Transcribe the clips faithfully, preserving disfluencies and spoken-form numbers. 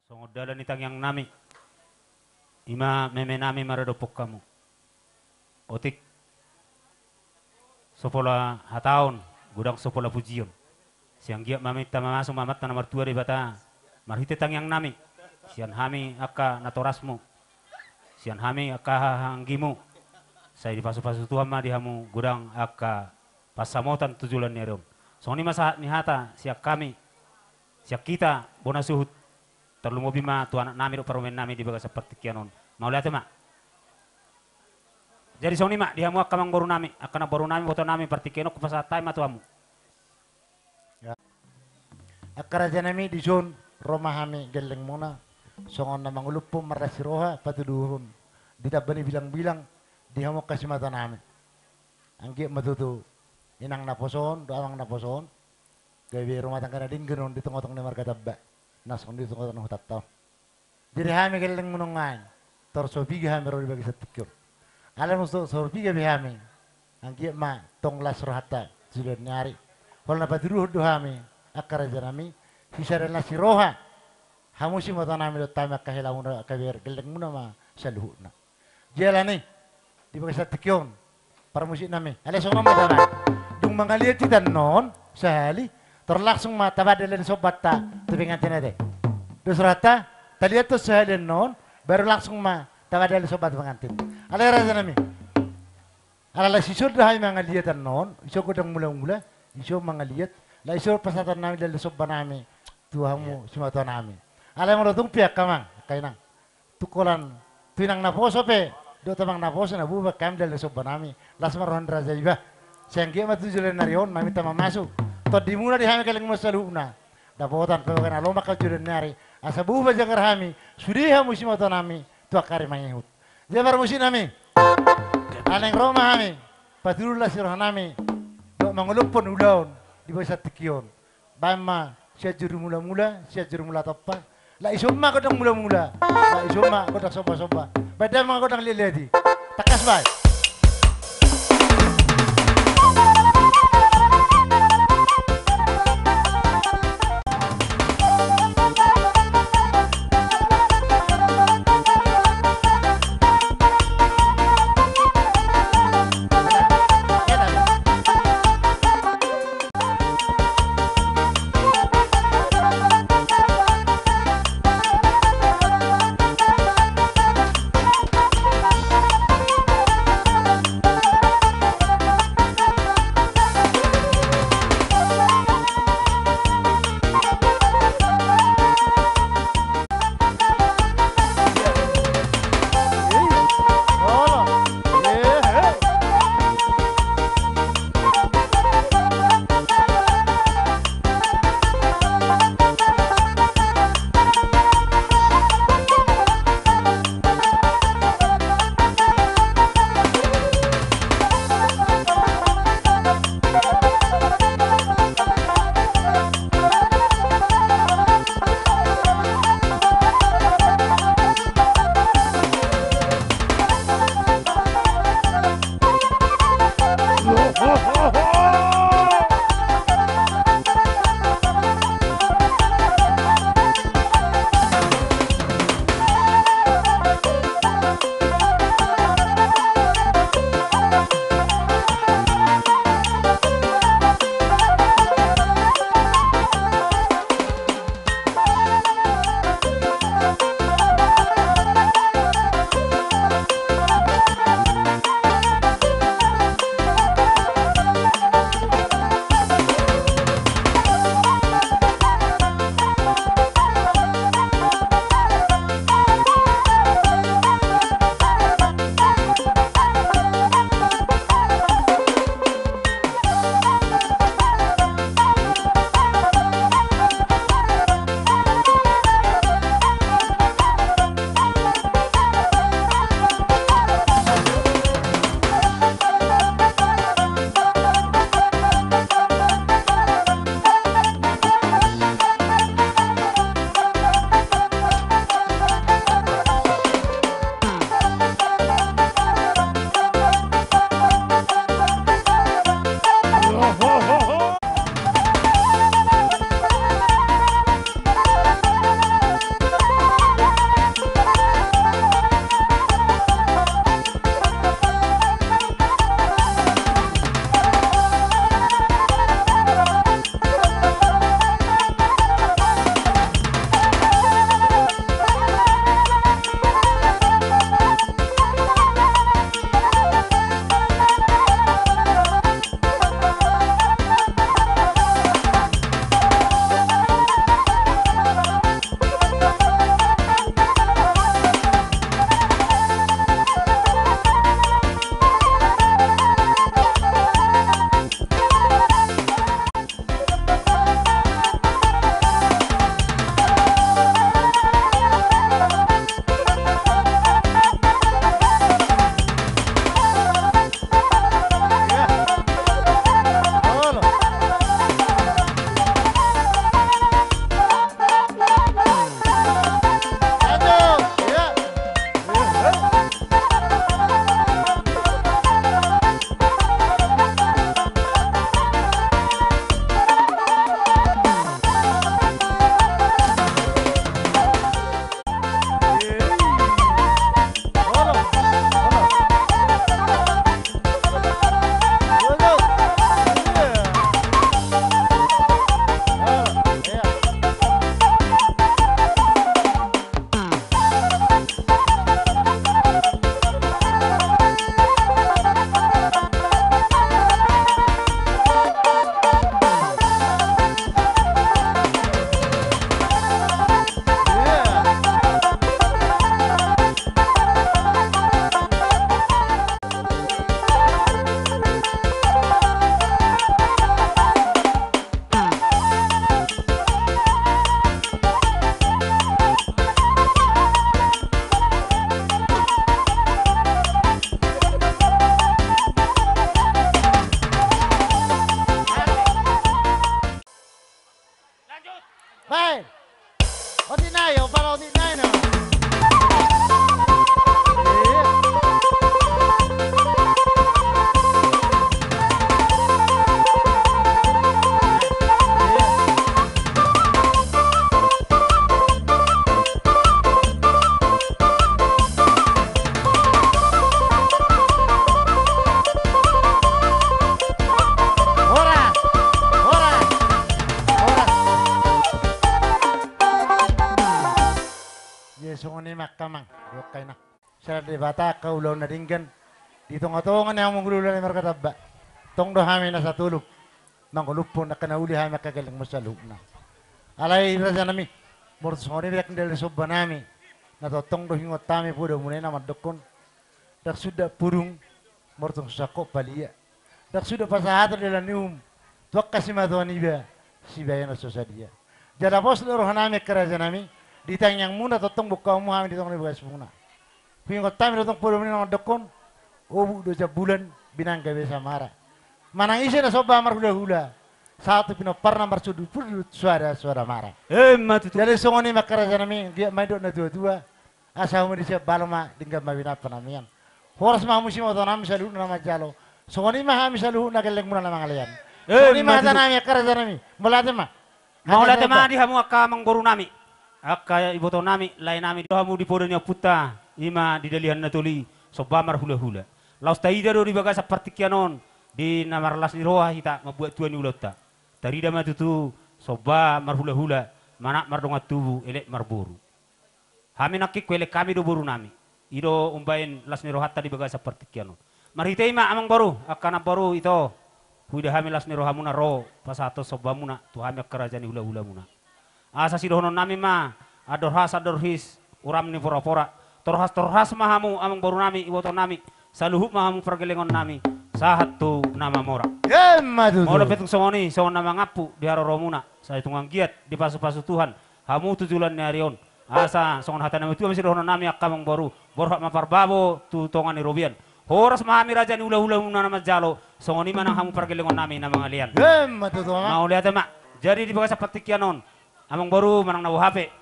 Songon dalan ni tangiang nami, ima meme nami maradophon hamu. Otik, so pola hataon, godang so pola pujion. Sai anggiat ma hita mamasu ma Amanta na martua Debata, marhite tangiang nami, sian hami angka natorasmu, sian hami angka hahaanggimu, sai dipasupasu Tuhan ma di hamu godang angka pansamotan tu joloan ni ari on. Songon i ma sahat ni hata sian hami, sian hita bona suhut, tarlumobi ma tu anak nami dohot parumaen nami di bagasan partingkian on. Mauliate ma. Jadi songon i ma di hamu angka amangboru nami, angka namboru nami, boto nami, partingkian on hupasahat hami ma tu hamu. Ya. Angka raja nami, dison ro ma hami gellengmuna, songon na manguluphon marlas ni roha patuduhon, ditamba ni bilangbilang di hamu angka simatuanami. Anggiat ma tutu inang naposo on dohot amang naposo on gabe rumah tangga na denggan on di tongatongah ni marga Tamba, na songon i di tongatongah ni hutanta on. Jadi hami gellengmuna nuaeng, tor so piga hami ro di bagasan tingki on. Alai molo so, so piga pe hami, anggiat ma tong las rohanta tu joloan ni ari. Holan na patuduhon do hami, angka raja nami, sisada las ni roha hamu simatuanami dohot hami angka helamuna, angka beber gellengmuna ma saluhutna. Jala ni di bagasan tingki on, parmusik nami, alai songon on ma tangiangta. Dung mangaliat hita annon sahali, tor langsung ma tabandal dali sombanta tu pengantin, ate. Dos rohanta, taliat do sahali annon, baru langsung ma tabandal dali somba tu pengantin. Alai raja nami, ala las ison do hami mangaliat annon, ison godang mulamula, ison mangaliat, laos ison pasahaton nami dali somba nami tu hamu simatuanami. Alai molo tung pe angka amang, angka inang, tung holan tu inang naposo pe dohot amang naposo na boi bahen hami dali somba nami, las ma roha ni raja iba. Sai anggiat ma tu joloan ni ari on maminta mamasu tondimuna di hami gellengmuna saluhutna, dapotan pe bahen na lomak tu joloan ni ari, asa boi pajagar hami sude hamu simatuanami tu angka ari mangihut. Jadi parmusik nami, ala naeng ro ma hami patuduhon las ni roha nami dohot mangolophon ulaon di bagasan tingki on. Bahen ma Sianjur Mulamula, Sianjur Mula Tompa. Laos ison ma gondang mulamula, laos ison ma gondang sombasomba, bahen damang ma gondang liatliat i. Tangkas bahen. Ayo, pala otik nai na. Horas! Horas! Horas! Ia songon i ma angka amang dohot inang. Siala ni Debata angka ulaon na denggan di tonga-tonga ni hamu hulahula na marga Tamba. Tong do hami na satolop mangolop angka na uli hami angka gellengmuna saluhutna. Alai rajanami, molo songon i do denggan ni sombanami, na tongtong do huingot hami poda muna i na mandokkon: Ndang suda pudung, molo tung so sangkot palia. Ndang suda pasahaton dalan ni uhum, tu angka simatuan iba, sibahenon so sadia. Jala pos do rohanami angka rajanami, di tangiangmuna tongtong bungka hamu hami di tonga ni bagasmuna. Huingot hami do tong poda muna i na mandokkon: Obuk do jambulan, binanga be samara. Manang ise na somba marhulahula, sahat tu pinomparna marsundut-undut suada-suada mara. Emma tutu. Jadi songon i ma angka rajanami, giat ma nidok na tua-tua. Asa hamu di sian balo ma, denggan ma binatang namian. Horas ma hamu simatuanami saluhutna na manjalo. Songon i ma hami saluhutna gellengmuna na mangalean. Eh, songon i ma hata nami, angka rajanami. Mauliate ma. Mauliate ma di hamu angka amangborunami, angka ibotonami, laenami, do hamu di poda ni ompunta, i ma di Dalihan Na Toli, somba marhulahula. Laos taida do di bagasan partingkian on, di na marlas ni roha hita mambuat tua ni ulaonta. Tarida ma tutu somba marhulahula, manat mardongan tubu, elek marboru. Hami nangkin huelek hami do borunami. I do umbahen las ni rohanta di bagasan partingkian on. Marhite i ma amangboru, angka namboru ito, huida hami las ni rohamuna ro pasahathon sombamuna tu hami angka raja ni hulahulamuna. Asa sidohononnami ma: Andor has andor his, uram ni porapora. Torhas torhas ma hamu amangborunami, ibotonami, saluhut ma hamu pargellengonnami, sahat tu na mamora. Emma tutu. Molo pe tung songon i, songon na mangampu di haroromuna, sai tung anggiat dipasupasu Tuhan hamu tu joloan ni ari on. Asa songon hata ni natuatua ma sidohononnami angka amangboru: Borhat ma parbabo tu tonga ni robean. Horas ma hami raja ni hulahulamuna na manjalo, songon i ma nang hamu pargellengonnami na mangalean. Emma tutu, amang. Mauliate ma. Jadi di bagasan partingkian on, amangboru manang na boha pe,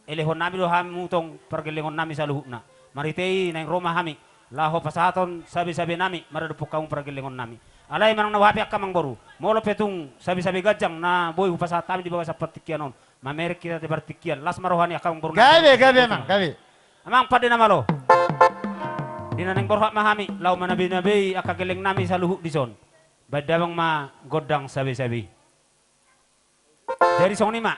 elehonnami do hamu tong pargellengonnami saluhutna. Marhite i naeng ro ma hami laho pasahathon sabesabenami maradophon hamu pargellengonnami. Alai manang na boha pe angka amangboru, molo pe tung sabesabe ganjang na boi hupasahat hami di bagasan partingkian on, mamereng hita di partingkian, las ma roha ni angka amangboru. Gabe, gabe, amang, gabe. Amang pande na malo. Di na naeng borhat ma hami laho manabeinabei angka gellengnami saluhut dison, baen damang ma gondang sabesabe. Jadi songon i ma.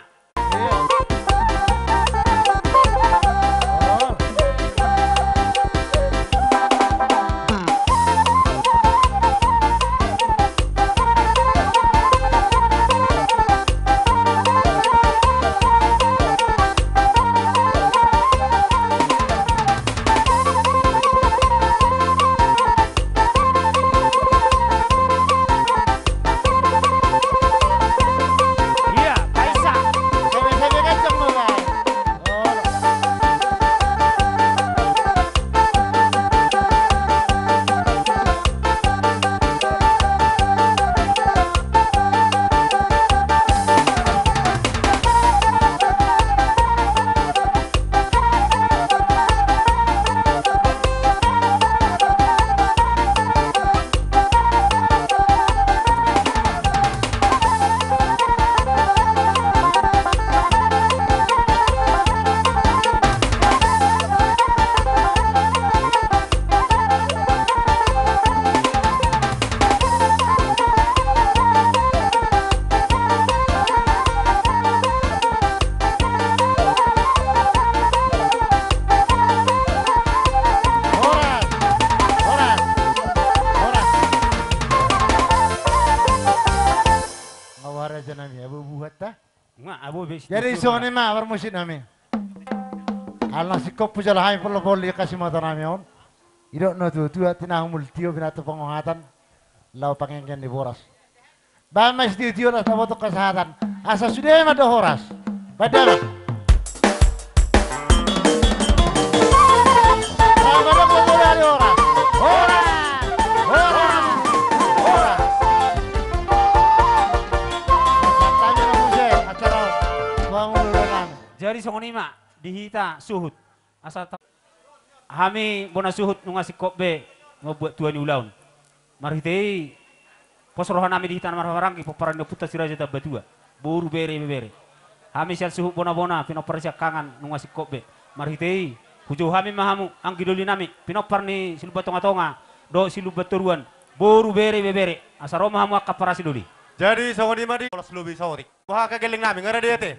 Iya, Kaisa. Sabe-sabe ganjang ma, Bang. Horas, horas, horas. Nga wara janami, abo buhat ta? Nga, abo be. Jadi songon i ma parmusiknami. Ala na singkop hujalo hami polopolo di angka simatonami on. Didok na tuatua, tinahu molo tio binatang pangohatan, laho pangenggean ni boras. Baen ma sitiotio las taboto angka sahatan. Asa sude ma do horas. Baen damang. Horas. Horas. Horas. Horas. Jadi songon i ma di hita suhut. Asa ta-, hami bona suhut nunga singkop be mambuat tua ni ulaon. Marhite i pos rohanami di hita na marhahamaranggi, pomparan ni ompunta Si Raja Tambatua, boru, bere, ibebere. Hami sian suhut bona-bona pinompar ni siangkangan nunga singkop be. Marhite i hujou hami ma hamu anggi doli nami, pinompar ni Silumban Tonga-tonga dohot Silumban Toruan, boru, bere, ibebere. Asa ro ma hamu angka parasi doli. Jadi songon i ma di polas lobi saotik. Boha angka gelleng nami, nga rade ate?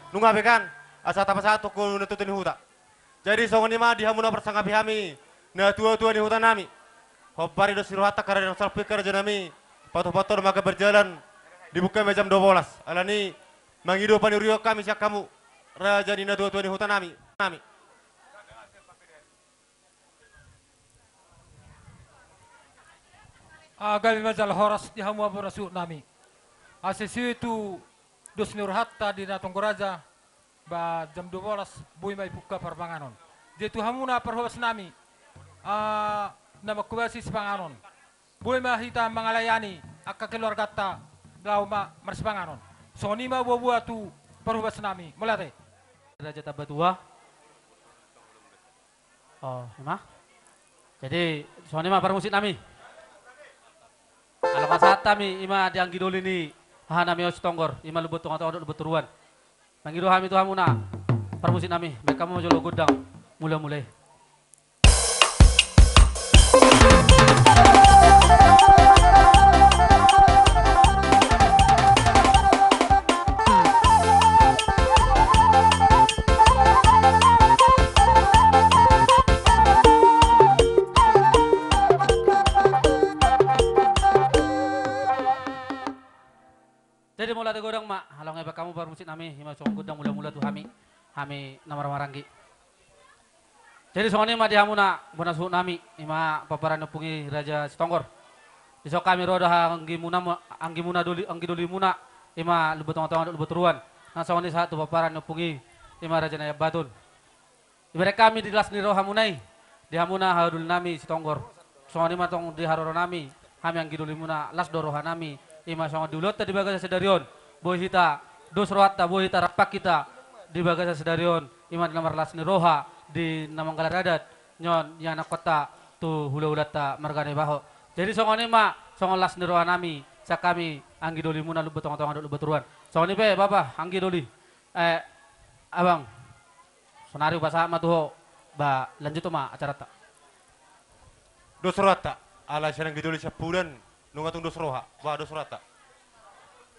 Nunga be kan? Asa tapasahat tu na tuatua ni huta. Jadi songon i ma di hamu na parsangapi hami, na tuatua ni huta nami. Hombar i dos ni rohanta, karena salpu i karaja nami, patupaton mangga berjalan, dibuka ma jam dua bolas. Alani mangido panurion hami sian hamu, raja ni na tuatua ni huta nami. Nami. Ah, gabe ma jala horas di hamu bona suhut nami. Asa sesuai tu dos ni rohanta di na tonggo raja, ba jam dua bolas boi ma dibuka parmanganon. Jadi tu hamu na parhobas nami, ah, na manghobasi sipanganon, boi ma hita mangalayani angka keluarganta laho ma marsipanganon. Songon i ma boa-boa tu parhobas nami. Mauliate. Raja Tambatua. Oh, i ma. Jadi songon i ma parmusik nami. Ala pasahat hami i ma di anggi doli ni haha nami on Sitonggor, i ma Lumban Tonga-tonga dohot Lumban Toruan. Mangido hami tu hamu na parmusik nami, baen hamu jolo gondang mula-mula i. Jadi mauliate godang ma, ala nunga dibaen hamu parmusik nami, i ma songon gondang mula-mula tu hami, hami na marhahamaranggi. Jadi songon i ma di hamu na bona suhut nami, i ma pomparan ni ompung i Raja Sitonggor. Dison hami ro do anggimuna, anggimuna doli, anggi dolimuna, i ma Lumban Tonga-tonga dohot Lumban Toruan. Nang songon i sahat tu pomparan ni ompung i, i ma Raja Naiambaton. Dibereng hami di las ni rohamuna i, di hamu na haha doli nami Sitonggor. Songon i ma tong di haroro nami, hami anggi dolimuna las do roha nami, i ma songon di ulaonta di bagasan sadari on, boi hita dos rohanta, boi hita rap hita di bagasan sadari on, i ma na marlas ni roha di na manggalar adat, nion ianakkonta tu hula-hulanta marga Naibaho. Jadi songon i ma, songon las ni roha nami, sian hami anggi dolimuna Lumban Tonga-tonga dohot Lumban Toruan. Songon i pe, Bapa, anggi doli. Eh, Abang. Sonari hupasahat ma tu ho, ba lanjut ma acaranta. Dos rohanta, ala sian anggi doli siampudan, nunga tung dos roha, ba dos rohanta.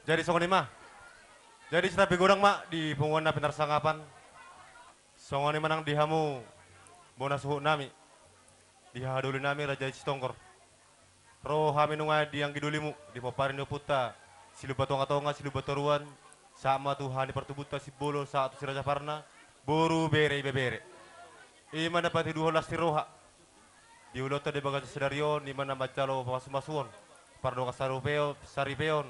Jadi songon i ma. Jadi santabi godang ma di punguan na pinarsangapan. Songon i ma nang di hamu bona suhut nami, di haha doli nami Raja Sitonggor. Ro hami nunga di anggi dolimu, dipompari ni ompunta Silumba Tonga-tonga, Silumba Toruan, sahat ma tu haha ni partubuanta Simbolon, sahat tu Si Raja Parna, boru, bere, ibebere. I ma na patuduhon las ni roha di ulaonta di bagasan sadari on, i ma na manjalo pamasumasuon, pardongansaripeon, saripeon,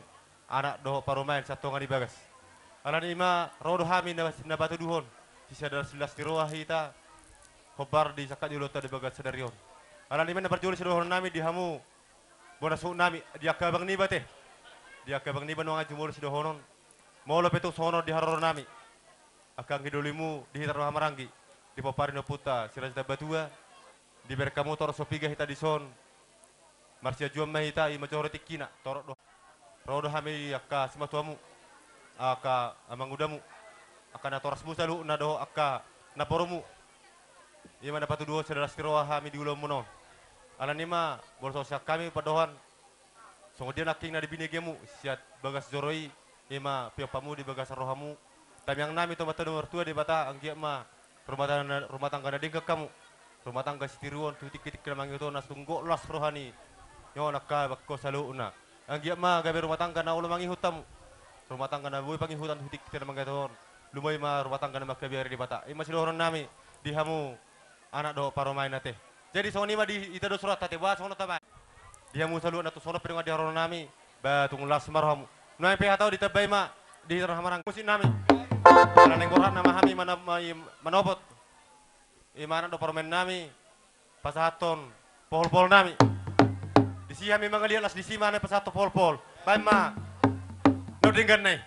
anak dohot parumaen sian tonga ni bagas. Alani i ma ro do hami na, na patuduhon, sisada las ni roha hita, hombar di sangkap ni ulaonta di bagasan sadari on. Alani i ma na parjolo sidohonon nami di hamu bona suhut nami, di angka abang niba ate. Di angka abang niba nuaeng jumolo sidohonon. Molo pe tung songon on di haroro nami, angka anggi dolimu di hita na marhahamaranggi, dipompari ni ompunta Si Raja Tambatua, dibereng hamu torop so piga hita dison. Marsianjuan ma hita, i ma joro tingkina, torop do. Ro do hami angka simatuamu, angka amangudamu, angka natorasmu saluhutna dohot angka naporumu. I ma na patuduhon sisada las ni roha hami di ulaonmuna on. Alani i ma, molo songon sian hami pandohan, songon dia nangkin na binegenmu sian bagas joro i, i ma piompamu di bagasan rohamu. Tamiang nami tu Amanta na martua Debata, anggiat ma rumah tangga, rumah tangga na denggan hamu, rumah tangga sitiruon tu tingki-tingki na mangihut on, asa tung gok las roha ni, nion angka bangko saluhutna. Anggiat ma gabe rumah tangga na olo mangihut hamu, rumah tangga na boi pangihutan tu tingki-tingki na mangihut on. Lumobi ma rumah tangga na mangkabiari Debata. I ma sidohonon nami di hamu anak dohot parumaen ate. Jadi songon i ma di hita dos rohanta ate, ba songon on tama. Di hamu saluhutna tung songon on pe nunga di haroro nami, ba tung las ma rohamu. Nuaeng pe hatau ditambai ma di hita na marhahamaranggi, musik nami. Ala naeng borhat nama hami mana-, ma-, manopot, i ma anak dohot parumaen nami, pasahathon pohol-pohol nami. Disi hami mangaliat, las disi ma na pasahathon pohol-pohol. Baen ma na denggan na i.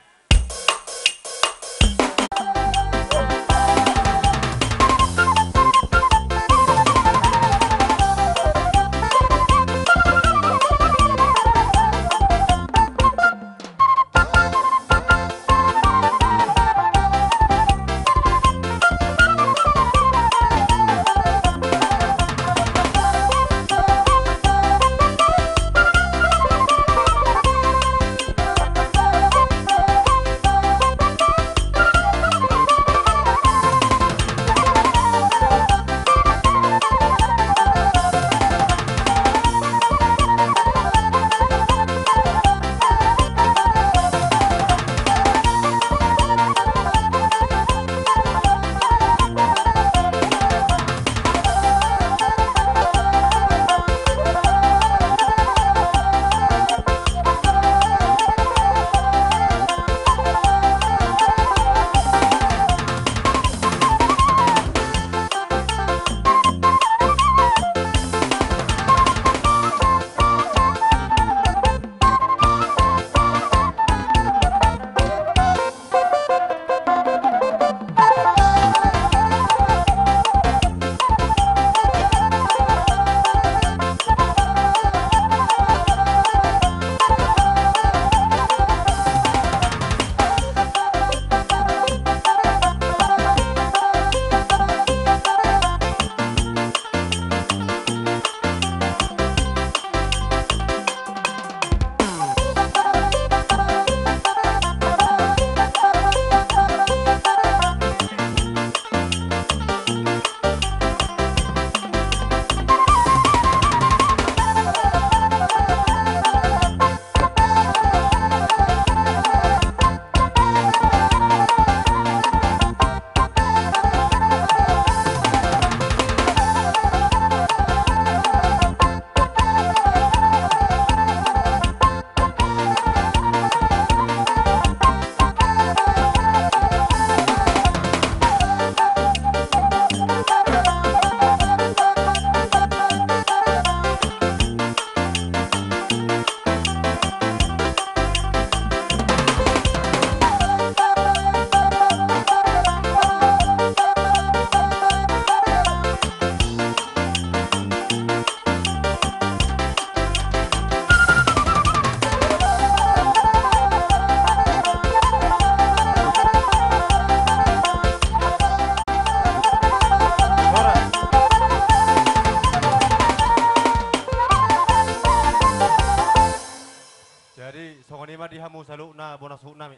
Hamu saluhutna bona suhut nami.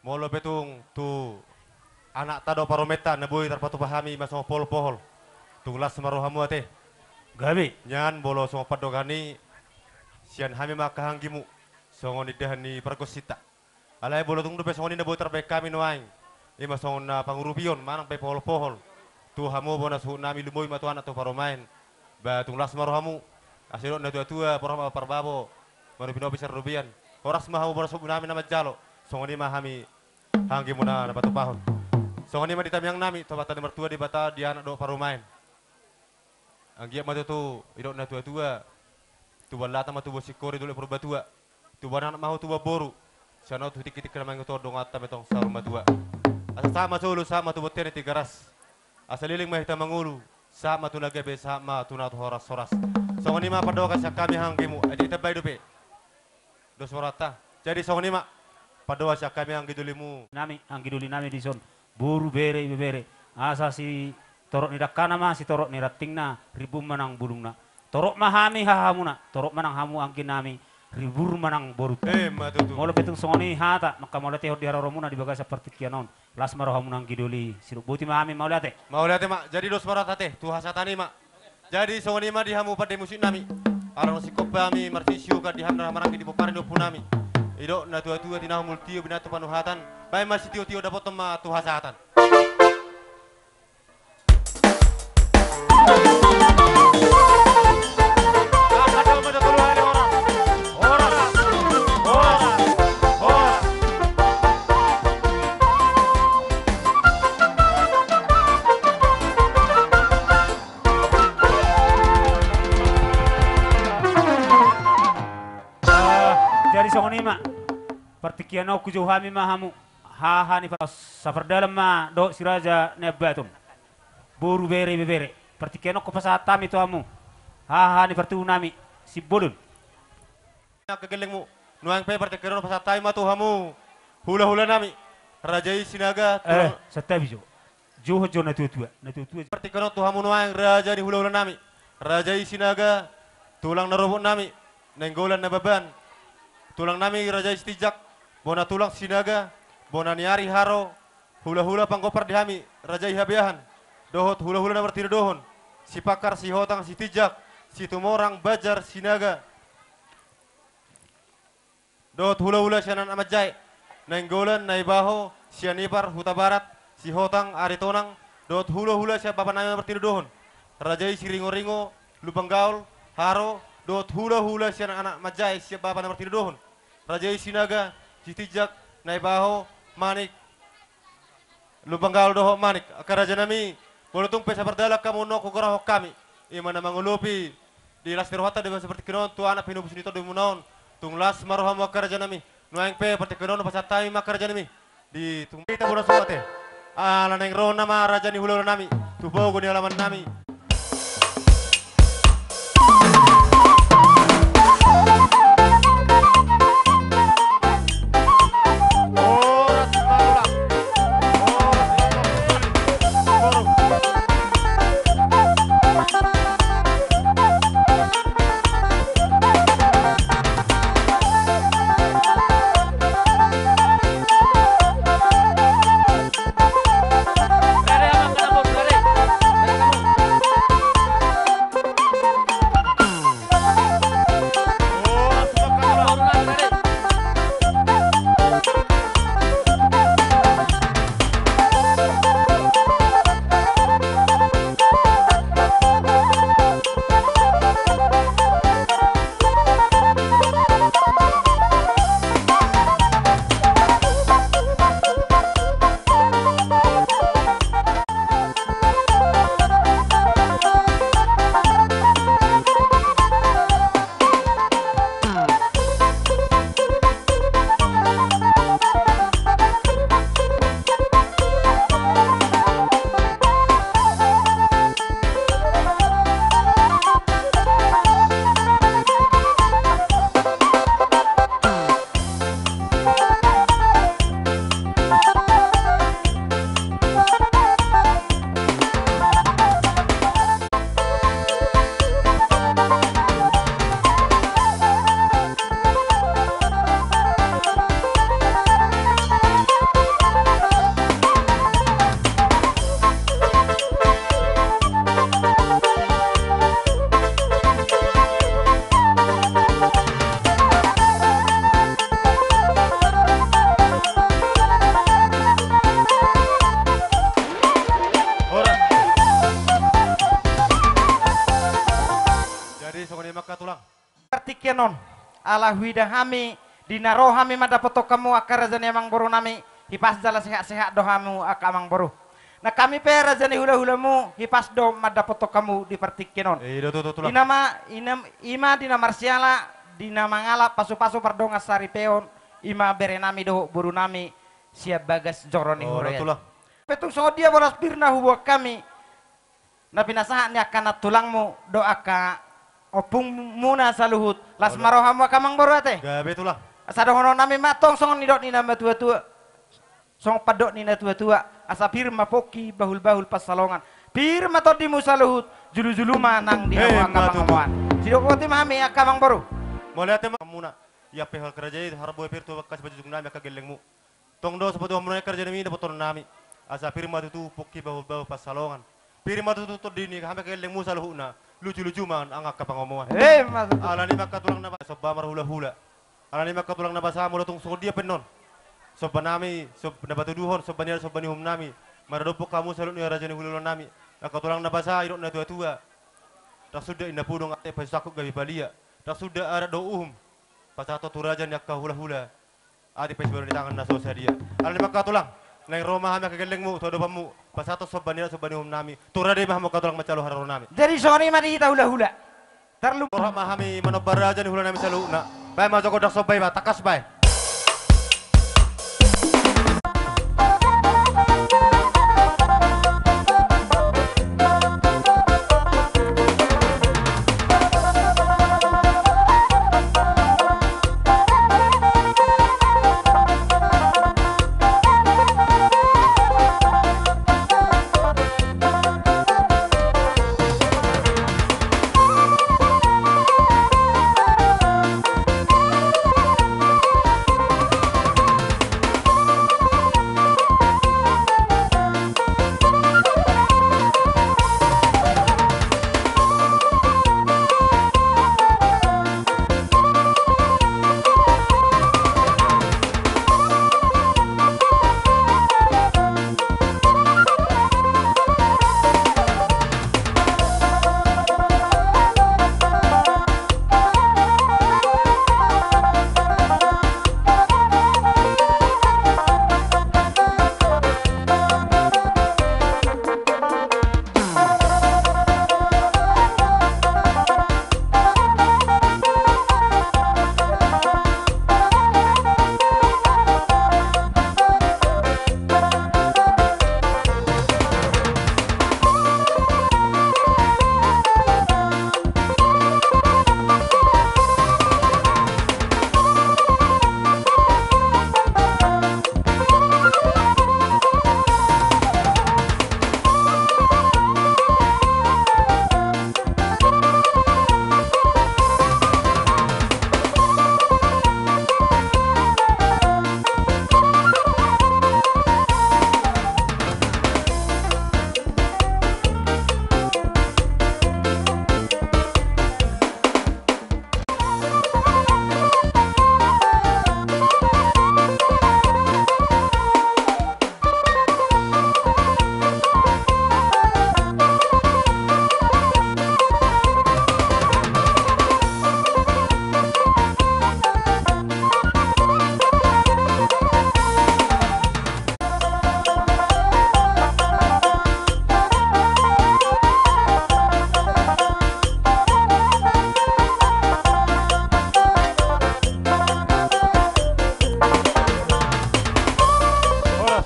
Molo pe tung tu anakta dohot parumaenta na boi tarpatupa hami ima songon pohol-pohol, tung las ma rohamu ate. Gabe. Nian molo songon pandohan i, sian hami ma angka anggimu, songon indahan ni pargonsinta. Alai molo tung dope songon i na boi tarbaen hami nuaeng, ima songon na pangurupion manang pe pohol-pohol, tu hamu bona suhut nami, lumobi ma tu anak tu parumaen. Ba tung las ma rohamu. Asa didok na tua-tua, porma parbabo, manopi-nopi sian robean. Horas ma hamu bona suhut nami na manjalo. Songon i ma hami anggimuna na patupahon. Songon i ma di tamiang nami, tu Amanta na martua Debata, di anak dohot parumaen. Anggiat ma tutu, didok na tua-tua, tubuan lata ma tubuan singkoru, tubuan leleng purbatua, tubuan anak ma ho tubuan boru, sian on tu tingki-tingki na mangihut on donganta ma tong saur matua. Asa sahat ma solu, sahat ma tu bontean ni Tigaras. Asa leleng ma hita mangolu, sahat ma tu na gabe, sahat ma tu na horas-horas. Songon i ma pandohan sian hami anggimu, ai ditambai dope. Dos ma rohanta. Jadi songon i ma pandohan sian hami anggi dolimu. Nami, anggi doli nami dison. Boru, bere, ibebere. Asa sitorop ni dangkana ma sitorop ni rantingna, rimbun ma nang bulungna. Torop ma hami hahamuna, torop ma nang hamu anggi nami, ribur ma nang borunta. Emma tutu. Molo pe tung songon i hata, manghamauliatehon di haroromuna di bagasan partingkian on. Las ma rohamuna anggi doli, sidok boti ma hami mauliate. Mauliate ma, jadi dos ma rohanta ate, tu hasahatan i ma. Jadi songon i ma di hamu pande musik nami. Ala naung singkop hami marsiusiukan di hamu na maranggi di pomparan ni ompu nami. Didok na tua-tua, tinahu molo tio, binattu panuhatan. Baen ma sitio-tio, dapothon ma tu hasahatan. Ah, jadi songon i ma. Partingkian on hujou hami ma hamu. Haha ni pa-, sapardalan ma dohot si Raja Nabaton. Boru, bere, ibebere. Partingkian on hupasahat hami tu hamu. Haha ni partubu nami, Simbolon. Angka gellengmu. Nuaeng pe partingkian on hupasahat hami ma tu hamu. Hula-hula nami. Raja i Sinaga, eh, tulang santabi jo. Johot jo na tua-tua, na tua-tua. Partingkian on tu hamu nuaeng raja ni hula-hula nami. Raja i Sinaga, tulang na robot nami, Nainggolan Nababan. Tulang nami Raja i Sitinjak, bona tulang Sinaga, bona ni ari Haro, hula-hula panggompar di hami, Raja i Habeahan. Dohot hula-hula na martinodohon, Sipangkar, Sihotang, Sitinjak, Situmorang, Banjar, Sinaga. Dohot hula-hula sian anak manjae, Nainggolan, Naibaho, sian Ipar, Hutabarat, Sihotang, Aritonang, dohot hula-hula sian bapa nami na martinodohon, Raja i Siringo-ringo, Lumban Gaol, Haro, dohot hula-hula sian anak manjae sian bapa na martinodohon, Raja i Sinaga, Sitinjak, Naibaho, Manik, Lumban Gaol dohot Manik, angka raja nami, molo tung pe sapardalan hamu on hugorahon hami, ima na mangolopi, di las ni rohanta di bagasan partingkian on tu anak pinopus ni tondimuna on, tung las ma rohamu angka raja nami, nuaeng pe partingkian on hupasahat hami ma angka raja nami, di tung hita bona suhut ate. Ala naeng ro nama raja ni hula-hula nami, tu pogu ni alaman nami. Non, ala huida hami, di na ro hami mandapothon hamu angka raja ni amangboru nami, hipas jala sehat-sehat do hamu angka amangboru. Na hami pe raja ni hula-hulamu, hipas do mandapothon hamu di partingkian on. Eh, i do tutu, Tulang. Ima, ima, ima di na marsiala, di na mangalap pasu-pasu pardongan saripeon, ima bere nami dohot boru nami, sian bagas joro ni huria. Oh, i do, Tulang. Pe tung songon dia bolas pir na huboan hami, na pinasahat ni angka nantulangmu dohot angka ompungmuna saluhut. Las ma rohamu angka amangboru ate. Gabe, Tulang. Asa dohonon nami ma tong songon nidok ni na matua-tua. Songon pandok ni na tua-tua. Asa pir ma pongki bahul-bahul pansalongan. Pir ma tondimu saluhut. Julu-julu ma nang di hamu angka pangomoan. Sidok boti ma hami angka amangboru. Mauliate ma hamuna. Ia pe hal kerajaan harboe pir tu bagas panjujung nami angka gellengmu. Tong do so patuduhon muna i kerajaan nami dapothon nami. Asa pir ma tutu pongki bahul-bahul pansalongan. Pir ma tutu tondi ni hami angka gellengmu saluhutna. Luju-luju ma nang angka pangomoan. Eh, ma tutu. Alani i ma angka tulang na basa somba marhula-hula. Alani i ma angka tulang na basa molo tung songon dia pe annon somba nami, sob-, na patuduhon somba ni adat somba ni uhum nami. Maradophon hamu saluhut ni raja ni hula-hula nami. Angka tulang na basa didok na tua-tua. Ndang suda inna pudung ate pasu sangkut gabe palia. Ndang suda adat dohot uhum pasahathon tu raja ni angka hula-hula. Ate pe sibalu ni tangan na so sadia. Alani i ma angka tulang, naeng ro ma hami angka gellengmu tu adopanmu, pasahathon somba ni adat somba ni uhum nami. Tu rade ma hamu angka tulang manjalo haroro nami. Jadi songon i ma di hita hula-hula. Tarlumobi. Ro ma hami manomba raja ni hula nami saluhutna. Baen ma jo gondang somba i ba, tangkas baen. Horas.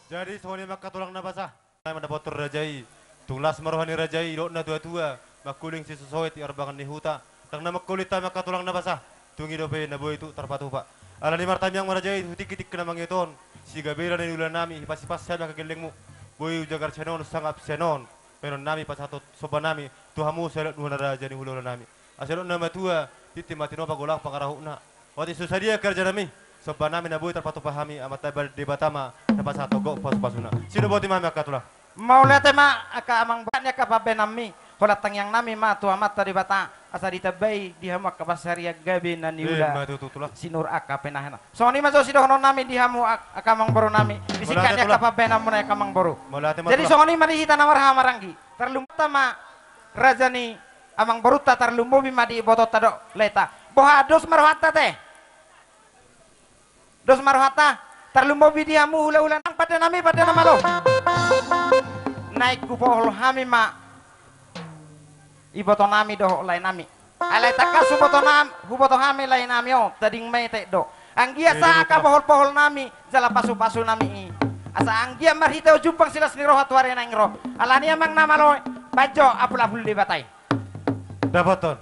Jadi songon i ma angka tulang na basa. Mandapothon raja i, tung las ma roha ni raja i, didok na tua-tua, mangkuling sisosohot di arbangan ni huta, ndang na mangkuling hami angka tulang na basa, tung i dope na boi tu tarpatupa. Alani i martangiang ma raja i, tu tingki-tingki na mangihut on, sigabela na niula nami, hipas-hipas hami angka gellengmu, boi hujagar sian on, sangap sian on, baenon nami pasahathon somba nami, tu hamu saluhut nuaeng raja ni hula-hula nami. Asa didok na matua, tintin ma tinopa, golang pangarahutna. Otik so sadia kerja nami, somba nami na boi tarpatupa hami, Amanta Debata ma na pasahathon gok pasu-pasuna. Sidok boti ma hami angka tulang. Mauliate ma angka amang, bahat ni angka pambahenanmi, holan tangiang nami ma tu Amanta Debata, asa ditambai di hamu angka pansarian gabe na niula. Ima tutu, Tulang. Sinur angka pinahanna. Songon i ma jo sidohonon nami di hamu ak-, angka amangboru nami. Mauliate, Tulang. Di singkat ni angka pambahenanmuna angka amangboru. Mauliate ma, Tulang. Jadi songon i ma di hita na marhaha maranggi. Tarlumobi ma raja ni Amangborunta, tarlumobi ma di ibotonta dohot laeta. Boha, dos ma rohanta te? Dos ma rohanta? Tarlumobi di hamu hulahula nang pande nami, pande na malo. Naeng hupohol hami ma iboto nami dohot lae nami. Alai tangkas huboto nam-, huboto hami lae nami on, tading metek do. Anggiat sahat angka poholpohol nami jala pasupasu nami i. Asa anggiat marhite on jumpang silas ni roha tu ari naeng ro. Alani i amang na malo, bahen jo apulapul Debata i. Dapoton.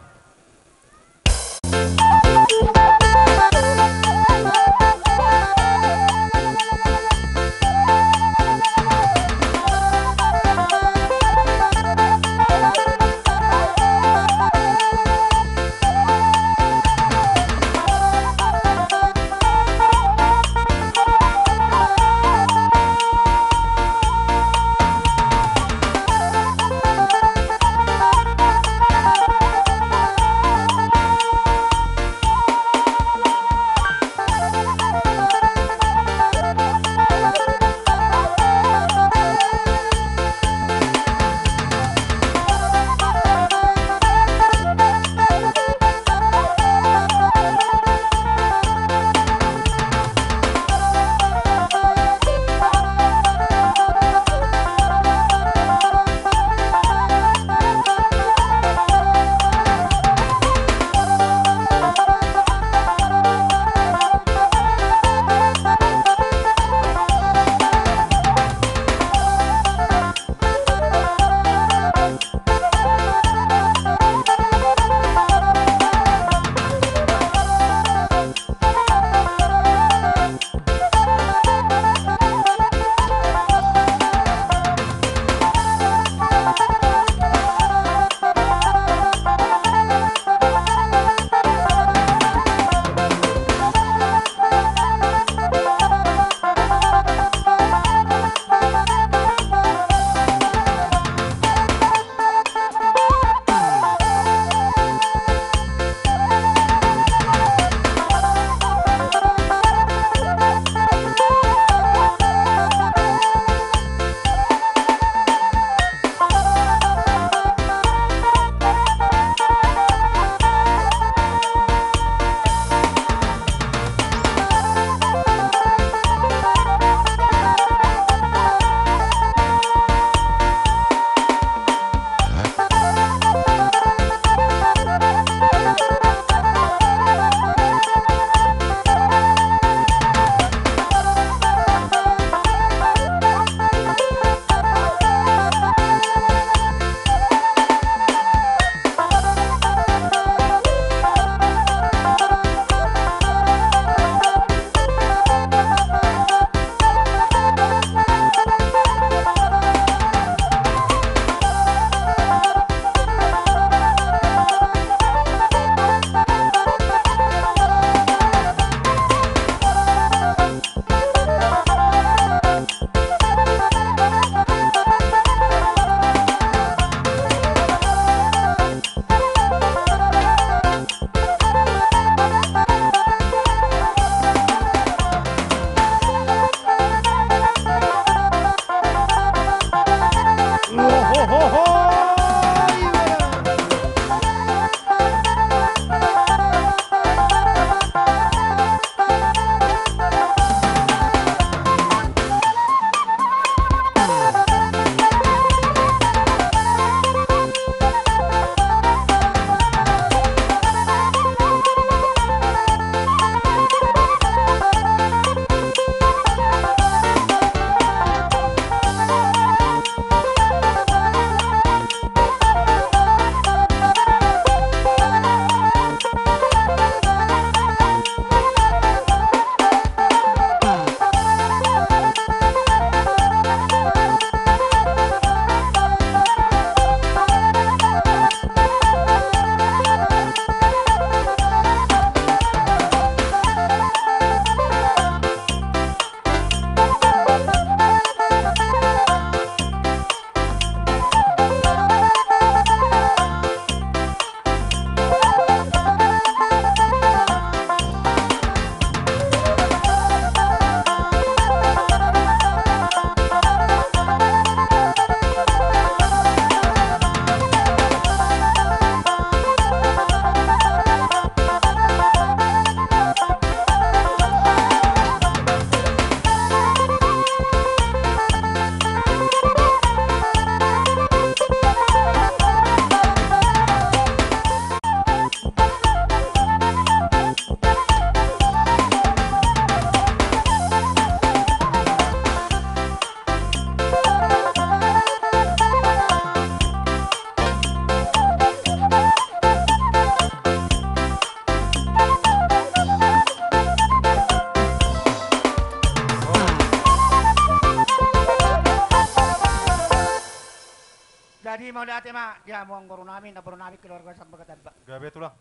Mauliate ma di hamu anggo boru nami, namboru nami, keluarga Samba Gatamba. Gabe tulang.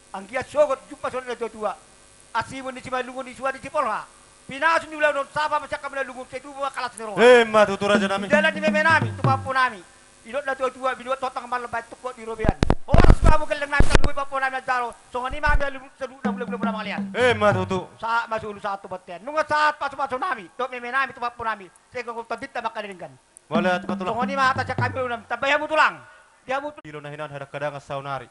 Anggiat sogot jumpa songon na tuatua. Asi ma ni Simalungun, ni Suadi, Sipolha. Pinasu ni ulaon on, sapa ma sian hamu na lungun, sai tubu ma las ni roha. Emma tutu raja nami. Di dalan ni meme nami tu pahompu nami. Didok na tuatua, binuat hotang malam baen tungkot di robean. Horas ma hamu gelleng nami, tarlumobi pahompu nami Manjalo. Songon i ma hami aluhut saluhutna hulahula muna mangalean. Emma tutu. Sahat ma solu sahat tu bontean. Nunga sahat pasupasu nami dohot meme nami tu pahompu nami. Sai gok tondinta manghatai denggan. Mauliate ma tulang. Songon i ma hata sian hami, tambai hamu tulang. Di hamu tu- Dilo na hinan hadangkadangan saonari.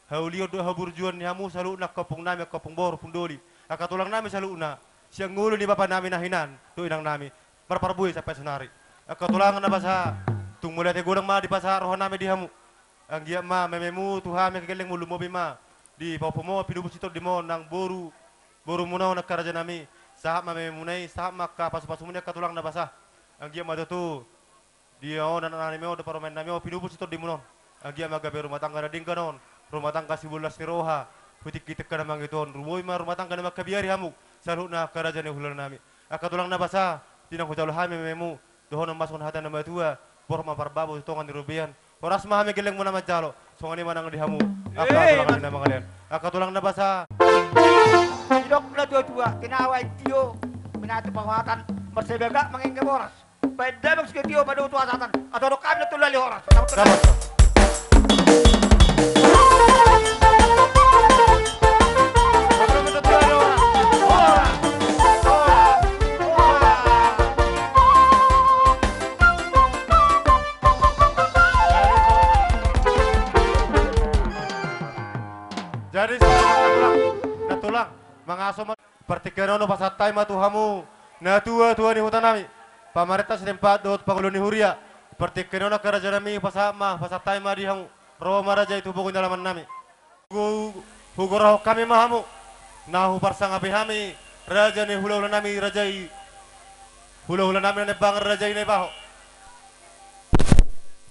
Haulion dohot haburjuon ni hamu saluhutna angka ompung nami, angka ompung boru, ompung doli, angka tulang nami saluhutna, sian ngolu ni bapa nami na hinan dohot inang nami, marparbue sampe saonari. Angka tulang na basa, tung mauliate godang ma dipasahat roha nami di hamu. Anggiat ma mememu tu hami angka gellengmu, lumobi ma di pahompumu, pinupus ni tondimuna nang boru, borumuna on angka raja nami. Sahat ma mememuna i, sahat ma angka pasupasumuna i angka tulang na basa. Anggiat ma tutu di on anak nami on dohot parumaen nami on, pinupus ni tondimuna on. Anggiat ma gabe rumah tangga na denggan on, rumah tangga sibolas ni roha, hu tingki tingkina mangido on, lumobi ma rumah tangga na mangkabiari hamu saluhutna angka raja ni hulahula nami. Angka tulang na basa, di na hujalo hami mememu, dohonon ma songon hata ni natuatua, borhat ma parbabo tu tonga ni robean. Horas ma hami gellengmuna manjalo, songon i ma nang di hamu angka tulang nami na mangalean. Angka tulang na basa. Didok na tuatua, tinawa i tio, minatu pahatan, marsebagak mangingga boras. Baen damang sigatio, padomu tu hasahatan. Atau dok kami na tulali horas. Dapot. Jadi, na tulang, mangaso ma. Partingkian on hupasahat hami ma tu hamu natuatua ni huta nami, pamarenta sitempat dohot pangulu ni huria. Partingkian on angka raja nami, hupasahat ma, hupasahat hami ma di hamu. Ro ma raja i tu pogu ni alaman nami. Hu-, hugorahon hami ma hamu, na huparsangapi hami raja ni hulahula nami, raja i, hulahula nami na Naimbaho, raja i Naibaho.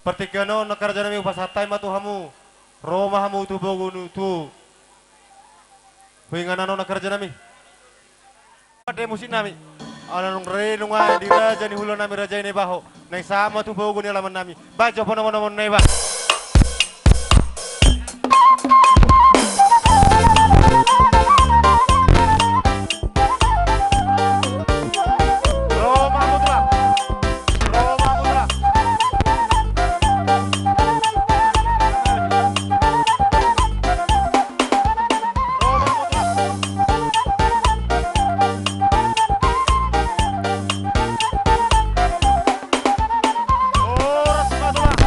Partingkian on angka raja nami, hupasahat hami ma tu hamu. Ro ma hamu tu pogu ni, tu huinganan on angka raja nami. Pande musik nami. Ala nunga ro nunga di raja ni hulahula nami, raja i Naibaho. Nai sahat ma tu pogu ni alaman nami. Baen jo panongonon na iba. Ro ma hamu tulang. Ro ma hamu tulang. Ro ma hamu tulang. Horas ma tulang.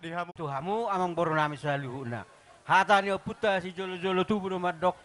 Di hamu. Tu hamu amangboru nami saluhutna. Hata ni ompunta sijolojolo tubu do mandok: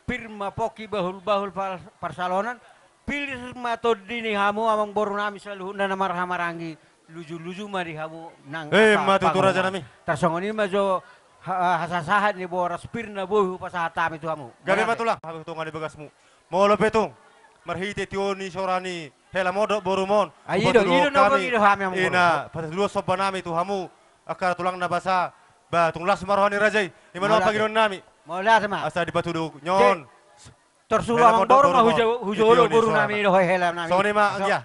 Pir ma pongki bahulbahul par-, parsalonan, pir ma tondi ni hamu amangboru nami saluhutna na marhahamaranggi, lujuluju ma di hamu nang. Eh, asa ma tutu, pangomoan, raja nami. Tarsongon i ma jo ha-, hasasahat ni boras, pir na boi hupasahat hami tu hamu. Gabe ma tulang, hamu tonga ni bagasmu. Molo pe tung marhite tio ni sora ni hela modok borumon, ai i do, i do na hupatuduhon hami, i do hami amangboru. Ina, patuluas somba nami tu hamu angka tulang na basa, ba tung las ma roha ni raja i. Ima nuaeng pangidoan nami. Mauliate ma. Asa dipatudu on. Tor sulu amangboru ma hujolo boru nami dohot hela nami. Songon i ma anggia.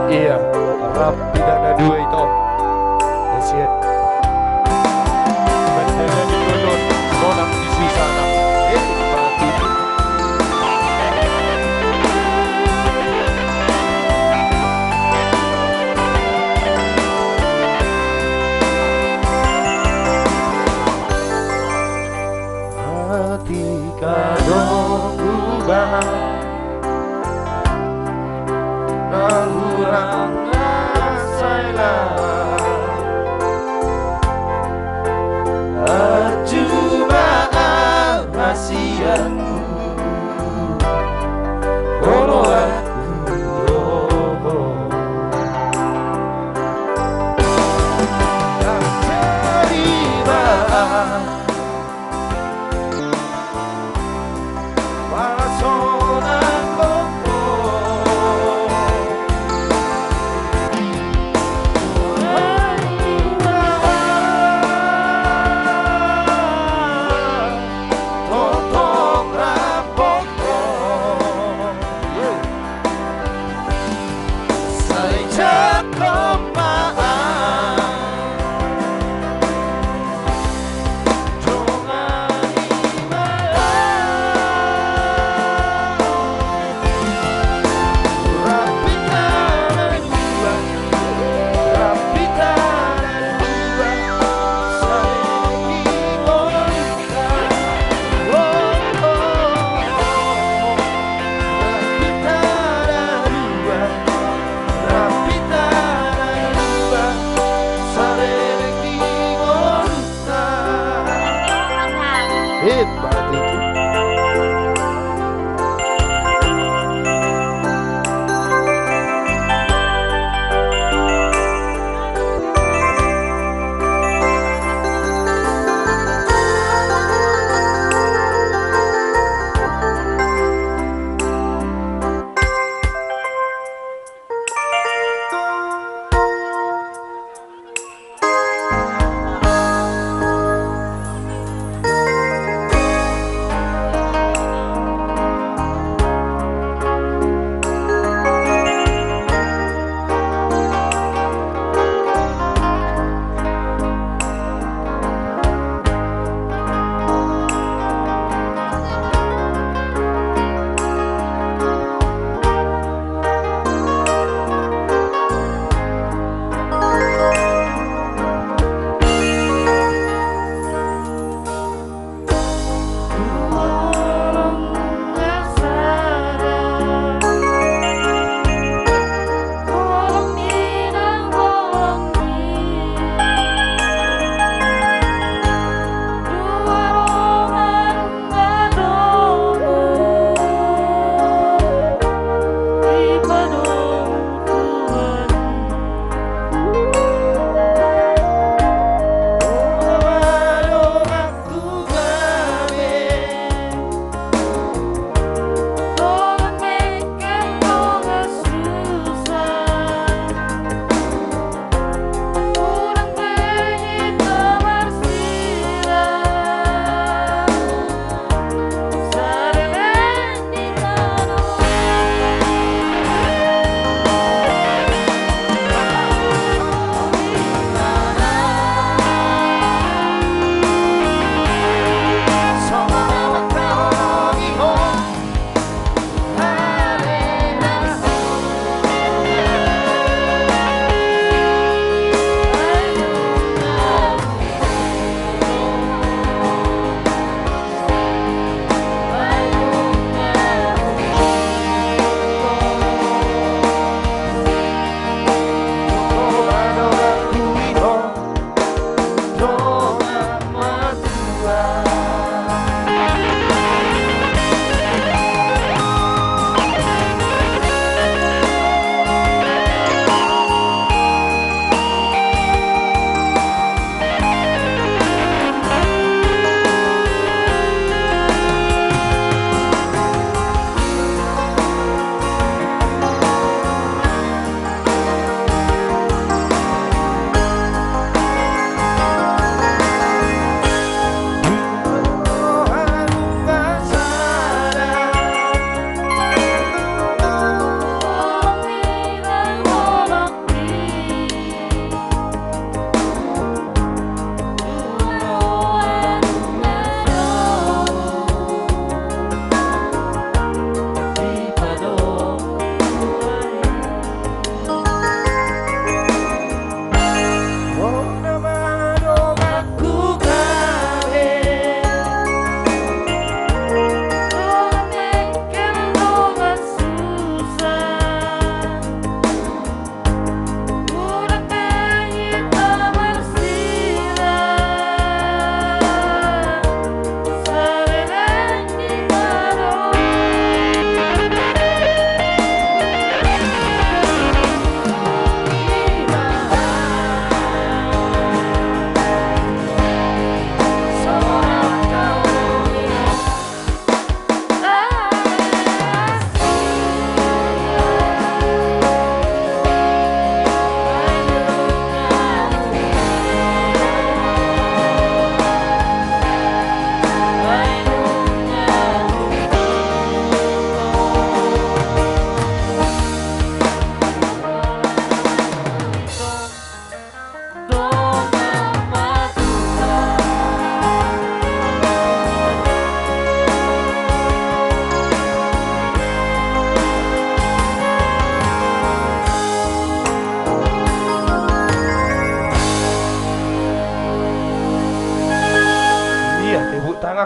Ia, rap hita na dua ito. Sian. Na hurang na sai laho. Anju ma au hasianmu, oloanku do ho. Tarima au. Pala so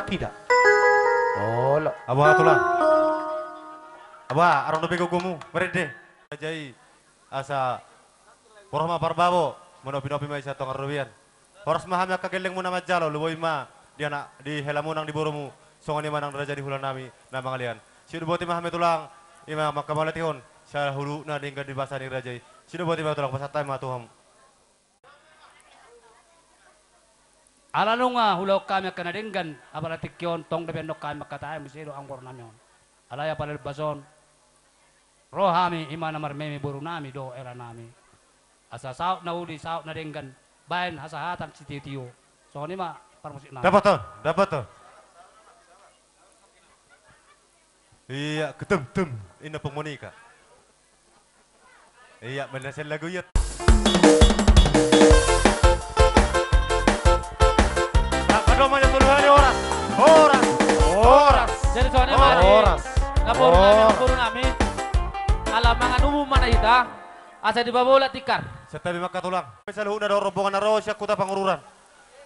Tidak. Olo. Abo tulang. Abo, adong dope gogomu, marende. Raja i, asa boru ma parbabo, manopi-nopi ma i sian tonga robean. Horas ma hami angka gellengmu na manjalo, lumobi ma di anak, di helamu nang di borumu, songon i ma nang raja ni hula nami na mangalean. Sidoboti ma hami tulang, i ma angka mauliatehon, saluhutna denggan di basa ni raja i. Sidoboti ma tulang, pasahat hami ma tu hamu. Ala nunga hulehon hami angka na denggan, apala tingki on tong dope annon hami mangkatai muse do amang boru nami on. Alai apala di bas on, ro hami i ma na marmeme boru nami dohot hela nami. Asa saut na uli, saut na denggan, baen hasahatan sitio-tio. Songon i ma parmusik nami. Dapothon, dapothon. Ia, ketem tem, inna pengmonika. Ia, manasen lagu ia. Padoman solu hali horas. Horas. Horas. Jadi songon i ma horas. Na boru nami, horas. Boru nami. Ala mangan umum ma na hita. Asa dipabolak tikar. Santabi ma angka tulang. Saluhutna dohot rombongan na ro sian Huta Pangururan.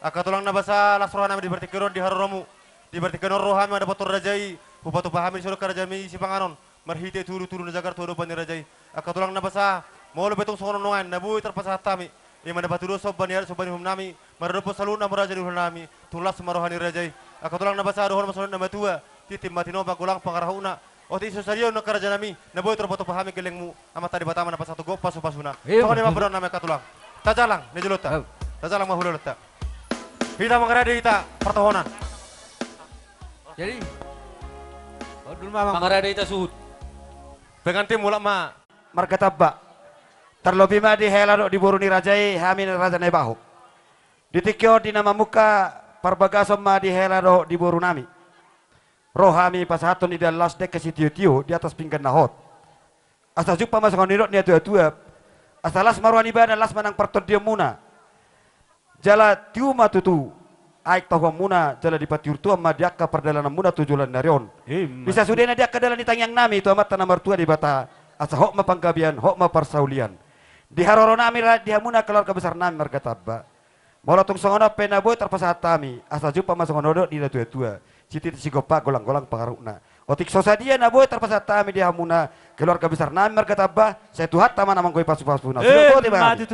Angka tulang na basa, las roha nami di partingkian on di haroromu. Di partingkian on ro hami mandapothon raja i, hupatupa hami di son angka raja nami sipanganon. Marhite tudu-tudu na jagar tu adopan ni raja i. Angka tulang na basa, molo pe tung songon on nuaeng na boi tarpasahat hami, i ma na patuduhon somba ni adat somba ni uhum nami, maradophon saluhutna hamu raja ni hula nami, tung las ma roha ni raja i. Angka tulang na basa, dohonon ma songon na matua, tintin ma tinopa, golang pangarahutna. Otik so sadia on angka raja nami, na boi tarpatupa hami gellengmu, Amanta Debata ma na pasahathon gok pasu-pasuna. Songon i ma padohan nami angka tulang. Tajalang na jolonta. Tajalang ma hulolonta. Hita mangarade hita partohonan. Jadi, mangarade hita suhut. Pengantin mulak ma. Marga Tamba. Tarlobi ma di hela dohot di boru ni raja i, hami na raja Naibaho. Di tingki on di na mamungka parbagason ma di hela dohot di boru nami. Ro hami pasahathon idaon las dengke sitio-tio di atas pinggan na hot. Asa jumpang ma songon nidok ni atua-tua. Asa las ma roha ni badan, las ma nang partondionmuna. Jala tiur ma tutu aek tahuanmuna, jala dipatiur Tuhan ma di angka pardalananmuna tu joloan ni ari on. Di sasudena di angka dalan ni tangiang nami tu Amanta na martua Debata, asa hot ma panggabean, hot ma parsaulian. Di haroro nami ra-, di hamuna keluarga besar nami marga Tamba. Molo tung songon on pe na boi tarpasahat hami, asa jumpang ma songon nidok ni natua-tua. Sititi sigompa, golang-golang pangarahutna. Otik so sadia na boi tarpasahat hami di hamuna keluarga besar nami marga Tamba, sai Tuhanta ma na manggohi pasu-pasuna. Sudah boti ma hami.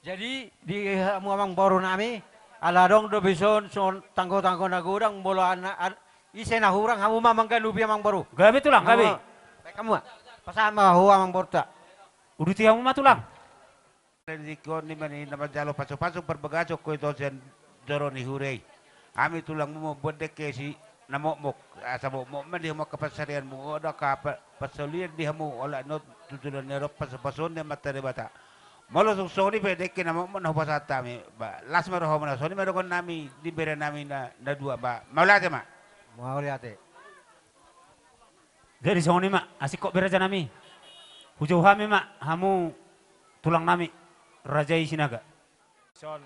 Jadi di hamu amang boru nami, ala adong do bison songon tanggo-tanggo na godang, molo ise na hurang, hamu ma mangganupi amang boru. Gabe tulang, gabe. Baik hamu ma. Pasahat ma ho amang borunta. Uduti hamu ma tulang. Di tingki on i ma na manjalo pasu-pasu parbagason ho ito sian joro ni huria i. Hami tulangmu mambuat dengke si na mokmok, asa mokmok ma di hamu angka pansarianmu, adong angka pa-, pansaulian di hamu, olat ni on tu joloan ni ari on pasu-pasuon ni Amanta Debata. Molo tung songon i pe dengke na mokmok na hupasahat hami, ba, las ma rohamuna, songon i ma dohonon nami di bere nami na, na dua, ba, mauliate ma. Mauliate. Jadi songon i ma, asing hot be raja nami. Hujou hami ma hamu tulang nami, raja i Sinaga. Dison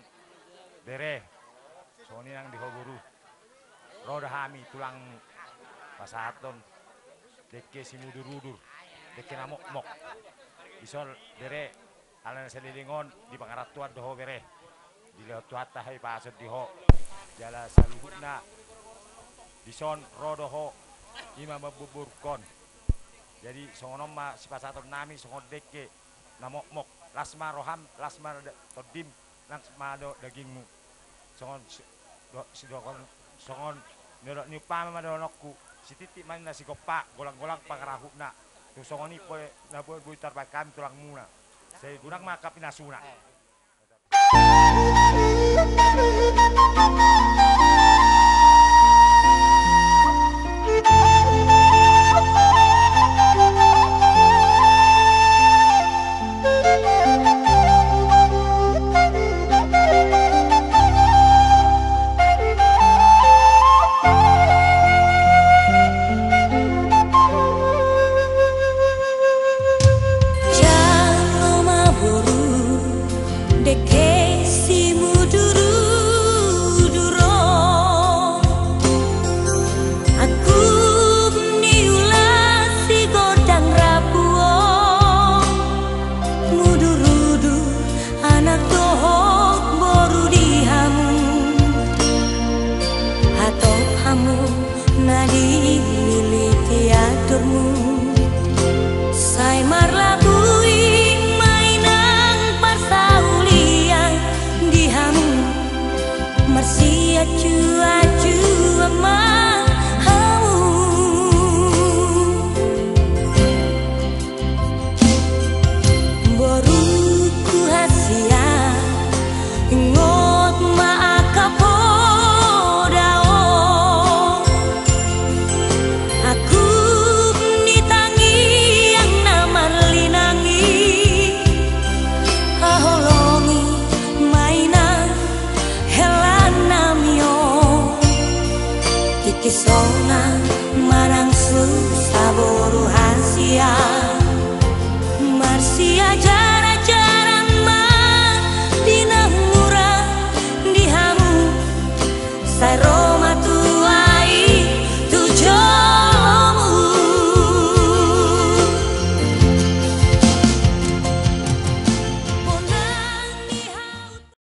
bere, songon i nang di ho boru. Ro do hami tulang pasahathon dengke simudur-udur, dengke na mokmok. Dison bere, ala na saleleng on dipangarantoan do ho bere. Dilehon Tuhanta hahipason di ho. Jala saluhutna dison ro do ho, i ma mamboborhon. Jadi songon on ma sipasahaton nami, songon dengke na mokmok. Las ma roham, las ma da-, tondim, las ma do dagingmu. Songon si-, do-, sidokon, songon nidok ni umpama ma dohononku, sititi ma ninna sigompa, golang-golang pangarahutna. Tung songon i pe na boi, boi tarbaen hami tulangmuna. Sai godang ma angka pinasuna. Jalo ma boru, dengke simudur-udur. So